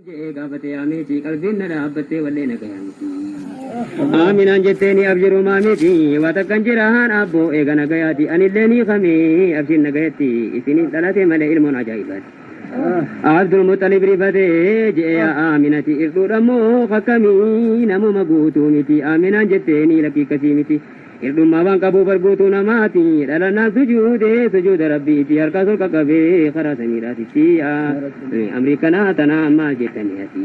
Gaafatee ameeti qalbiin na dhaabbattee wallee na gayaamiti. Aaminaan jetteeni abjirumaa miti waa takkan jiraan abboo eega nagayaati anillee ni kamee abshiin nagayatti isiniif dhalate malee ilmoon ajaa'ibaati. Abdul Muxalib rifatee je'e yaa Aaminati irdhuudhammoo akkamii namuma guutuu miti Aaminaan jetteeni lakkii akkasii miti. Irdhummaa waan qabuuf arguutuu namaati dhalannaan sujuudee sujuuda rabbiiti harkaas ol qaqqabee karaa samiidhaatitti amrii kanaa tanaa maal jettanii ati.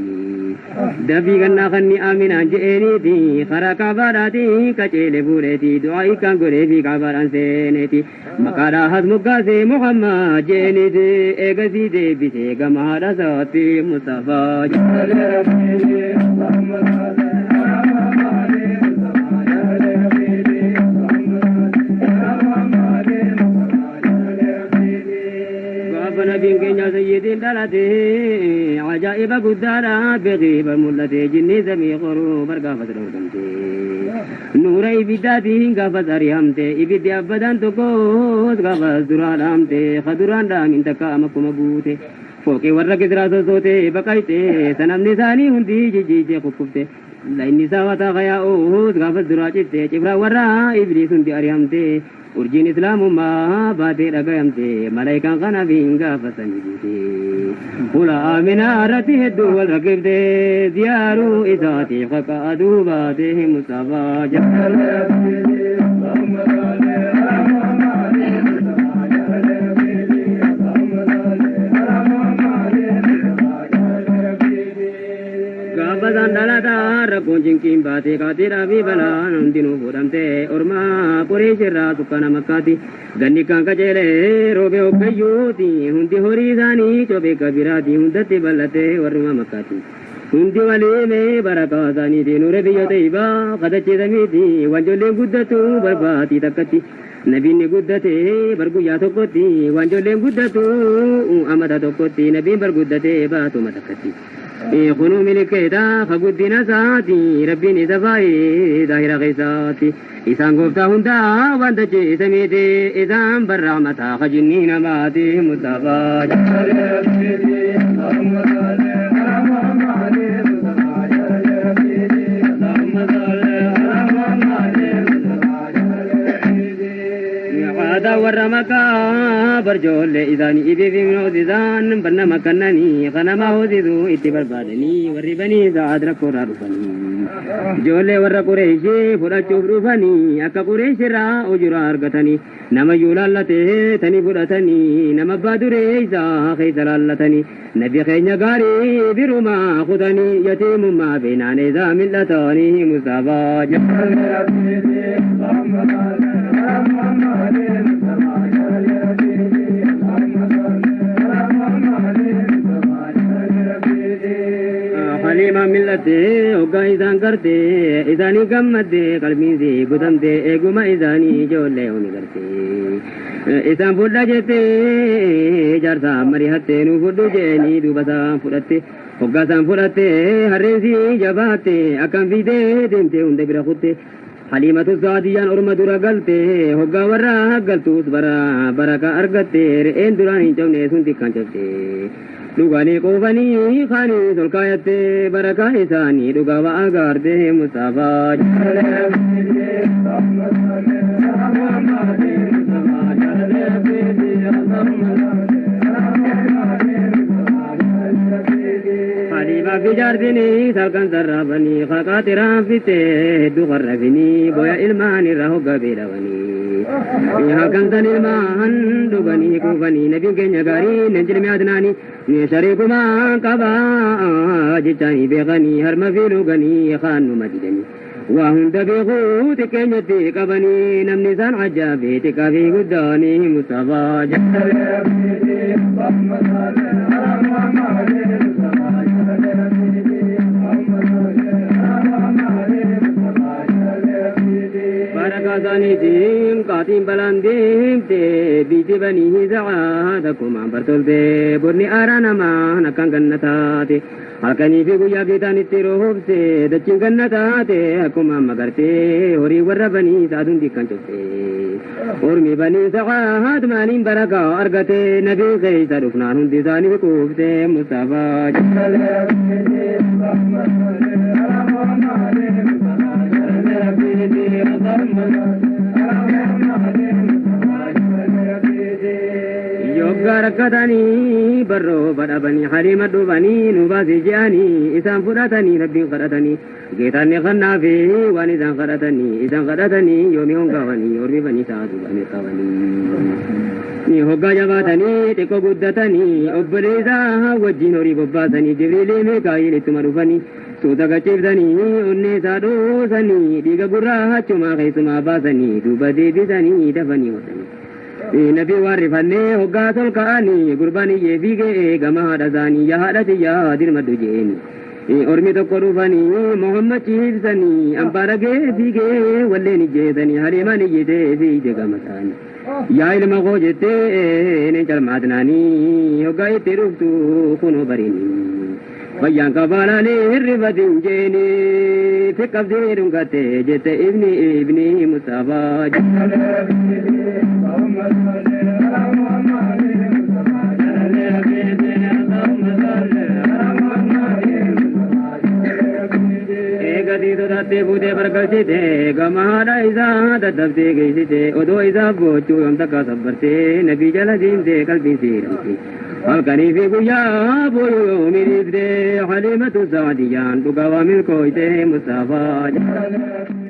Dabii gannaa kanni Aaminaan je'eeniiti karaa kaabaadhaati qaceele fuudheeti du'aa hiikkaan godhee fi kaabaadhaan seeneeti. Maqaadhaa has moggaasee Muhammad je'eeniiti eegasii deebisee gama haadha isaatti Mustafaa. Gaafa nabiin keenya sayyidiin dhalate ajaa'iba guddaadha beekii mul'ate jinni samii qoruu bargaafas dhorkamte. Nuura ibiddaatiin gaafas ari'amte ibiddi abbadaan tokkos gaafas duraa dhaamte kaduraan dhaamin takka amakkuma guute. Fooqii warra Kisraa sossoote baqayte sanamni isaanii hundi jijjiijee kukkufte. Inni isaa mataa kayaa'uus gaafas duraa citte cibraa warra ibliis hundi ari'amte. Urjiin islaamummaa baatee dhagayamte malaayikaan kanaaf hin gaafatanii buute. Fuula Aaminaa irratti hedduu wal rakkifte ziyaaruu isaatiif akka aduu baate Mustafaa Gaafa isaan dhalataa rakkoon cinqiin baate kaatiidhaa fi balaan hundinuu fuudhamte ormaa Qureesh irraa sukkana makkaati. Ganni kan qajeelee roobe hoggayyuuti hundi horii isaanii cobee kabiraati hundatti bal'ate warruma makkaati. Hundi waliimee barakaa isaaniiti nuure biyyoota ibaa kadachiisamiiti wanjoolleen guddatu barbaatii takkatti. Nabiin ni guddate bar guyyaa tokkotti wanjoolleen guddatu amata tokkotti nabiin bar guddate baatuma takkatti. Kunuu milikeeta ka guddina isaati rabbiin isa faayee daahira keessaati. Isaan gooftaa hundaa waan dacheessa miti isaan barraa mataa ka jinnii namaati Mustafaa. Aadaa warra makaa barjoollee isaanii ibiif hoosisaan barnama kannanii kanama hoosisuu itti barbaadanii warri banii sa'aad rakkoorraa dhufanii. Ijoollee warra Qureeshii fudhachuuf dhufanii akka Qureeshirraa ujuraa argatanii namayyuu laallatee tanii fudhatanii nama abbaa duree isaa keessa laallatanii nabi keenya gaarii birumaa kutanii yatiimummaa beenaan isaa mil'atanii Mustafaa. Haliima mil'atte hoggaa isaan garte isaanii gammadde qalbiin gutamte eeguma isaanii ijoollee omi garte. Isaan fudha jette jaarsa mari'atte nu fudhu jeeni duuba isaan fudhatte. Hoggaa isaan fudhatte harreensi jabaatte akkam fiidee deemte hunda bira kutte. Haliimatu Saadiyyaan orma dura galte hoggaa warra galtuus bara baraka argatte re'een duraan hin cabne sun xiqqaan cabte. Dhuganii quufanii kaanii ol kaayatte barakaa isaanii dhugaa wa'a gaarte Mustafaa. Haliimaa fi jaartinii salkan sarraafanii kaqaatiraan fitte hedduu qarrafini boya ilmaan irraa hoggaa beelawanii. Halkan san ilmaan dhuganii quufanii nabiin keenya gaarii nan jilmi adnaanii shariikumaan qabaa jechaanii beekanii harma fi luganii kaanuma didanii. Waa hunda beekuu xiqqeenyatti qabanii namni isaan ajaa'ibee xiqqaa fi guddaanii Mustafaa. Barakaa isaaniitiin qaatiin balaan deemte biitti banii sa'aad akkumaan bartolte bonni aaraa namaan akkaan ganna taate halkanii fi guyyaa geetaan itti roobse dachiin ganna taate akkuma amma gartee horii warra banii sa'aad hundi kan cufte. Ormi banii sa'aad maaliin barakaa argate nabii keessa dhufnaan hundi isaanii quufte Mustafaa. Rakkatanii barroo badhabanii Haliima dhufanii nu baasi je'anii isaan fudhatanii Rabbiin kadhatanii geetaan ni kannaafi waan isaan kadhatanii isaan kadhatanii yoomii hongaawanii ormi banii isaa duuba mirkaawanii. Ni hoggaa jabaatanii xiqqoo guddatanii obboleessaa wajjin horii bobbaasanii Jibriilii Mikaa'il ittuma dhufanii suuta gachiiftanii onnee isaa dhoosanii dhiiga gurraachumaa keessumaa baasanii duuba deebisanii dafanii hodhanii. Nabi waan rifannee hoggaa tol ka'anii gurbaan iyyee fiigee gama haadha isaanii yaa haadha tiyyaa dirmadhu je'eeni. Ormi tokko dhufanii Muhammad ciibsanii ambaa dhagee fiigee walleen ijjeesanii Haliimaan iyyitee fiige gama isaanii. Yaa ilma koo jettee ni calmaatnaanii hoggaa itti dhuftu kunoo bariini. Fayyaan kabaalaalee hirrifatin jeeni fiqqabdee dhungatte jette ibni ibni Mustafaa. Eegatii sodaattee fuutee bargalchite gama haadha isaa daddabdee geessite odoo isaa boochuu yoom takka sabbartee nabii jala deemtee qalbiin siidhamte. Halkanii fi guyyaa booyuu yoomi dhiifte Haliimatu Saadiyyaan dhugaa waa milkooyte Mustafaa.